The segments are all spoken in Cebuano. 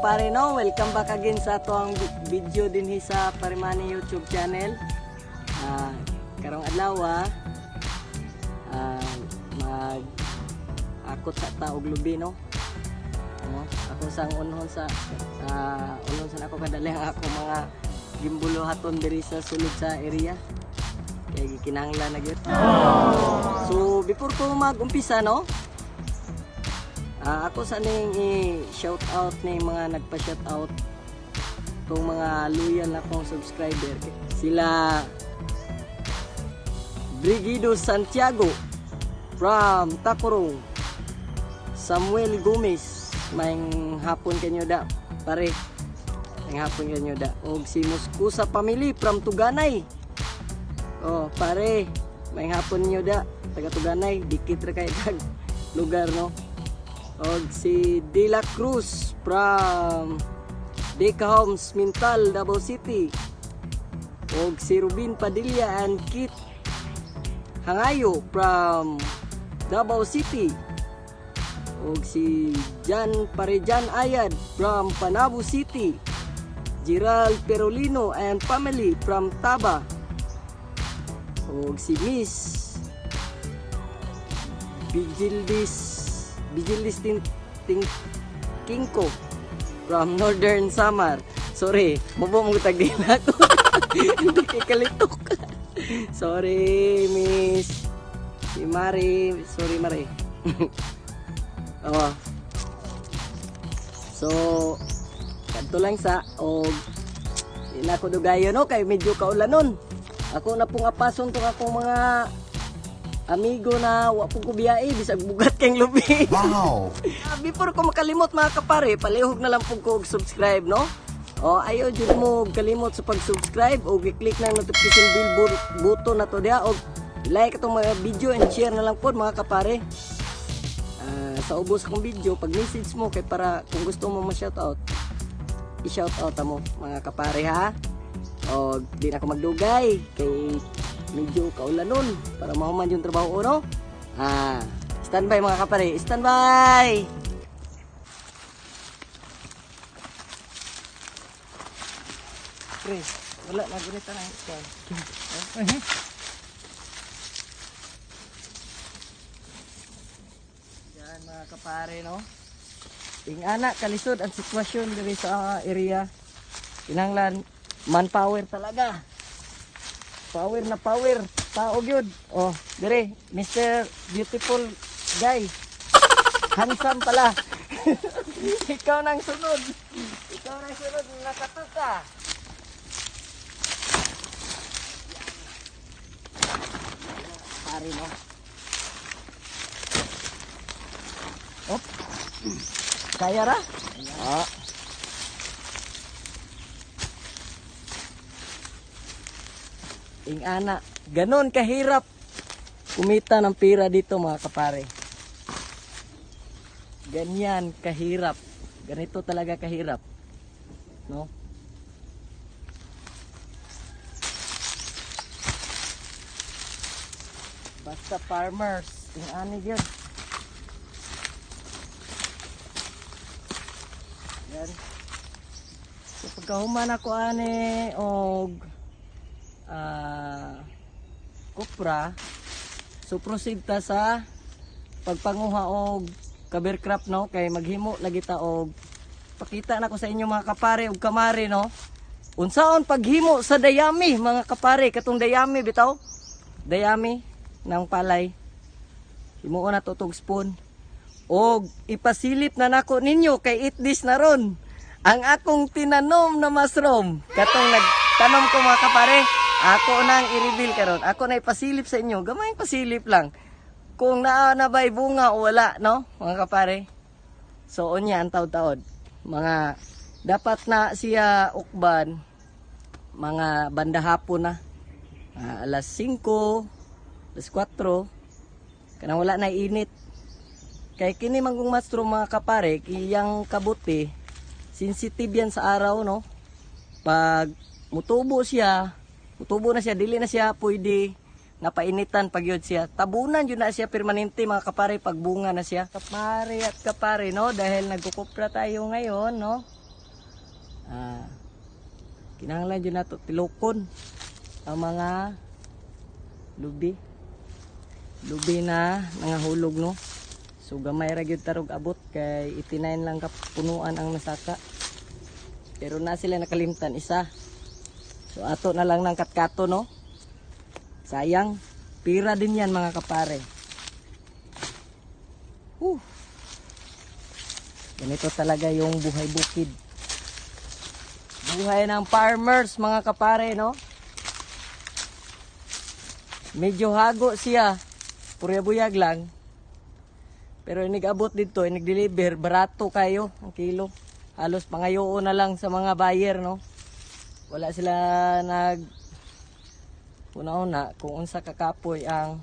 Kapare, no? Welcome back again sa ato ang video dinhi sa Parimani YouTube channel. Karong adlaw mag akot sa ta og lubi, no? No? Ako sang unhon sa unhon sa nako kadali ang ako mga gimbuluhaton diri sa sulod sa area. Kay gikinahanglan na gyud. So before ko mag-umpisa, no? Ako sa ning i-shout out ni mga nagpa-shout out tong mga loyal na kong subscriber. Sila Brigido Santiago from Takurong, Samuel Gomez, may hapon kanyo da, pare. May hapon kanyo da. Og si Muskusa Family from Tuganay. Oh, pare, may hapon niyo da. Taga Tuganay, dikit ra kay tag lugar, no. Og si De La Cruz from Deca Homes, Mintal, Davao City. Og si Rubin Padilla and Kit Hangayo from Davao City. Og si Jan Parejan Ayad from Panabo City. Gerald Perolino and family from Taba. Og si Miss Bijildis Ting, Ting Kingko from Northern Samar. Sorry, mubo mo tag dila ko. Hindi kay kalitok. Sorry, Miss. Si Mari, sorry, Mari. Oh. So, kadto lang sa og di na ko dugayon, no, kay medyo kaulanon. Ako na pong apason tong akong mga amigo na wa pong kubiyae bisag bugat kang lubi. Wow! Before ko makalimot, mga kapare, palihog na lang po ko og subscribe, no? O ayo jud mo kalimot sa pag-subscribe o i-click lang notification bell button na to diha og like atong mga video and share na lang pod, mga kapare. Sa ubos akong video, pag message mo kay para kung gusto mo ma-shoutout, i-shoutout mo, mga kapare, ha. O di na ako magdugay kay medyo kaulanon para mahuman yung trabaho, no? Standby, mga kapare, standby. Pre, wala na gunita na ikaw. Yan, mga kapare, no. Ingana kalisod ang sitwasyon diri sa area. Kinahanglan manpower talaga. Power na power. Tao gyud. Oh, dire, Mr. Beautiful Guy. Handsome pala. Ikaw nang sunod. Ikaw nang sunod nakatuka. Pare, no. Op. Kaya ra? Ah. Ingana, ganon kahirap kumita ng pira dito, mga kapare. Ganyan kahirap. Ganito talaga kahirap. No? Basta farmers, ingani gyud. Yan. So pagkahuman ako ani og kopra, so proceed ta sa pagpanguha og cover crop, no, kay maghimo lagi ta og pakita na ko sa inyo, mga kapare ug kamare, no, unsaon paghimo sa dayami, mga kapare, katong dayami bitaw, dayami ng palay. Himuon na to tog spoon og ipasilip na nako ninyo kay eat this na ron ang akong tinanom na mushroom. Katong nagtanom ko, mga kapare, ako nang i-reveal karon, ako na ipasilip sa inyo, gamay pasilip lang kung naa na ba'y bunga o wala, no, mga kapare. So unya ang taod-taod, mga dapat na siya ukban mga banda hapon na, alas 5, alas 4, kanang wala na init, kay kini manggong mushroom, mga kapare, iyang kabuti sensitive yan sa araw, no. Pag mutubo siya, mutubo na siya, dili na siya pwede nga painitan pag yun siya. Tabunan yun na siya permanente, mga kapare, pag bunga na siya. Kapare at kapare, no, dahil nagkukupra tayo ngayon, no. Kinahanglan jud nato tilokon ang mga lubi. Lubi na nangahulog, no. So gamay ra gyud tarog abot kay 89 lang ka punuan ang nasaka. Pero na sila nakalimtan isa. So ato na lang ng katkato, no. Sayang, pira din yan, mga kapare. Whew. Ganito talaga yung buhay bukid. Buhay ng farmers, mga kapare, no? Medyo hago siya. Purya buyag lang. Pero inig-abot dito, inig-deliver, barato kayo ang kilo. Halos pangayoon na lang sa mga buyer, no? Wala sila nag una-una kung unsa kakapoy ang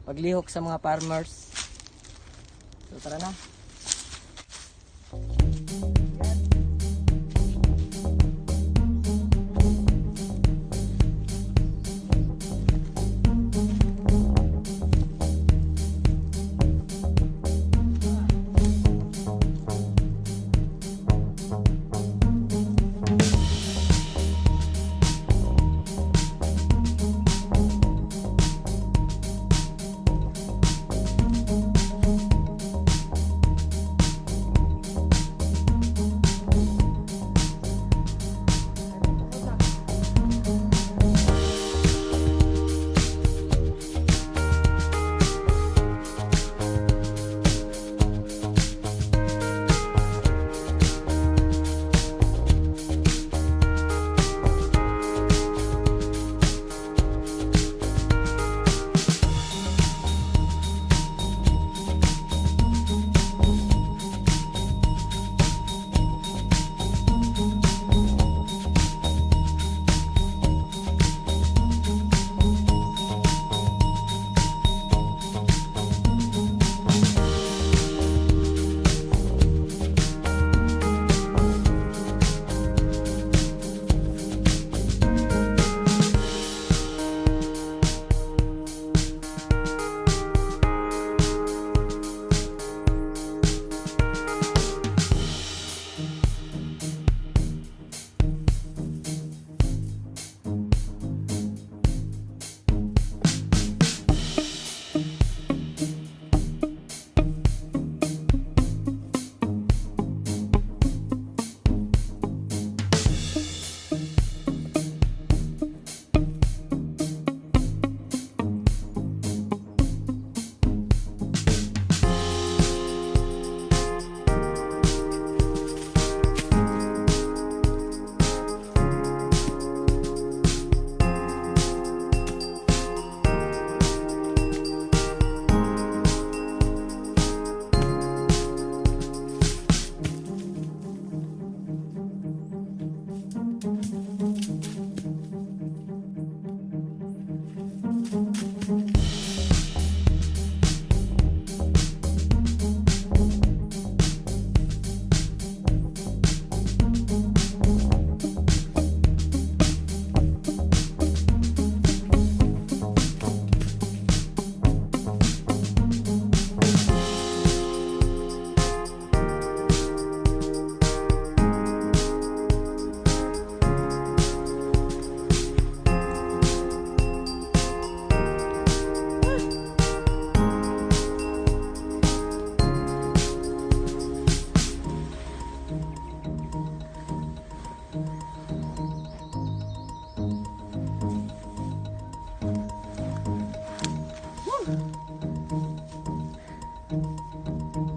paglihok sa mga farmers. So tara na.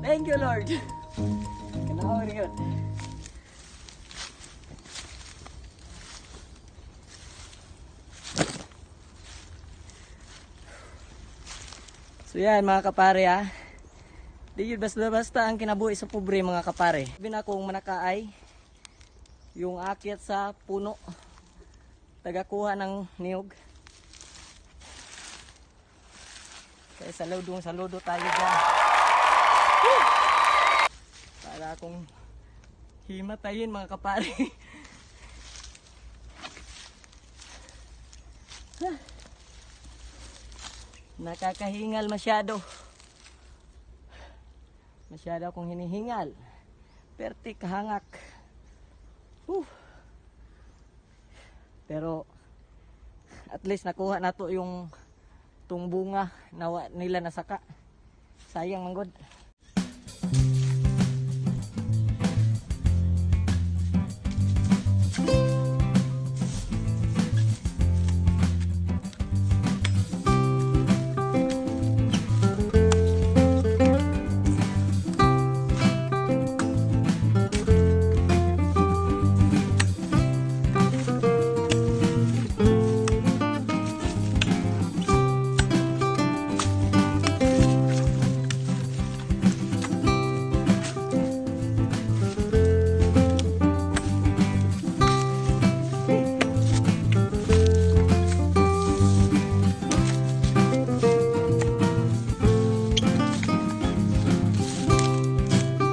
Thank you, Lord. Kanawa yun. So yan, mga kapare, ah. Di yun basta-basta ang kinabuhi sa pobre, mga kapare. Sabi na kung manakaay yung akyat sa puno. Tagakuha ng niyog. Kaya saludong saludo tayo dyan. Woo! Para akong himatayin, mga kapare. Nakakahingal masyado. Masyado akong hinihingal. Perti kahangak. Whew. Pero at least nakuha nato yung tung bunga na wa nila nasaka. Sayang manggod.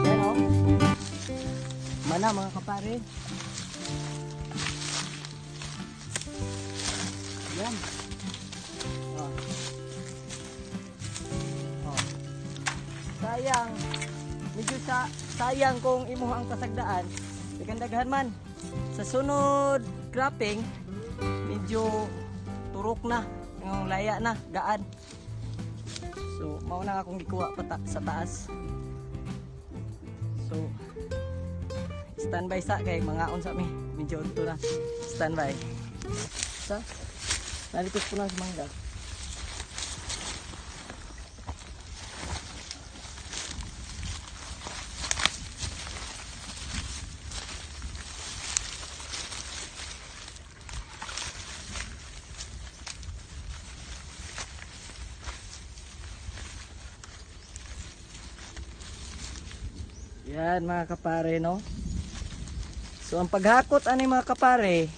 Yan o. Mana, mga kapare. Yan. Oh. Oh. Sayang. Medyo sayang kung imuha ang pasagdaan. Daghan man. Sa sunod cropping, medyo turok na. Yung laya na, gaan. So, mao na akong gikuha pa sa taas. So, standby sa kay mga unsa mi. Medyo unto na. Standby. Sa nalitos po na sa mangga. Yan, mga kapare, no. So ang paghakot ani, mga kapare,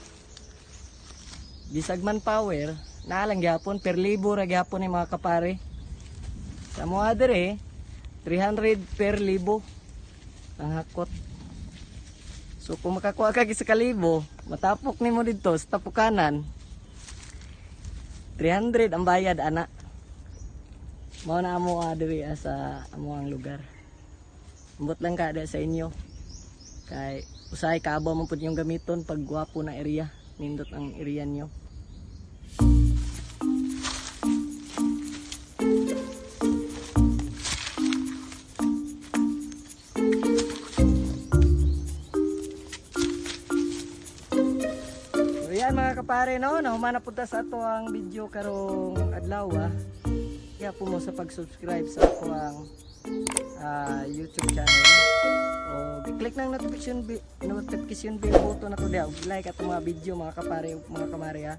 bisag man power, naa lang gyapon per libo ra gyapon ni, mga kapare. Sa mga dere, 300 per libo ang hakot. So kung makakuha ka sa kalibo, matapok nimo didto sa tapukanan. 300 ang bayad ana. Mao na amo diri sa amo ang lugar. Ambot lang kada sa inyo. Kay usahay kabaw man pud yung gamiton pag gwapo na area, nindot ang area niyo. So yan, mga kapare, no, nahuman na punta sa ato ang video karong adlaw ah. Kaya po mo sa pag-subscribe sa ako ang YouTube channel. O click ng notification bell button na to diha. Ug like atong mga video, mga kapare ug mga kamare ha.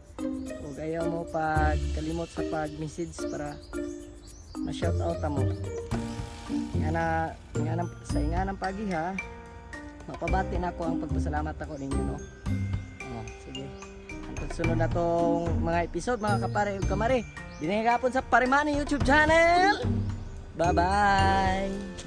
Ug ayaw mo pagkalimot sa pag-message para ma-shout out mo. Nga na, nga na, sa inga ng pagiha, mapabati na ako ang pagpasalamat ako ninyo, no. Oh, sige. Hangtod sunod na tong mga episode, mga kapare ug kamare. Dinhi gapon sa Parimani YouTube channel. Bye-bye.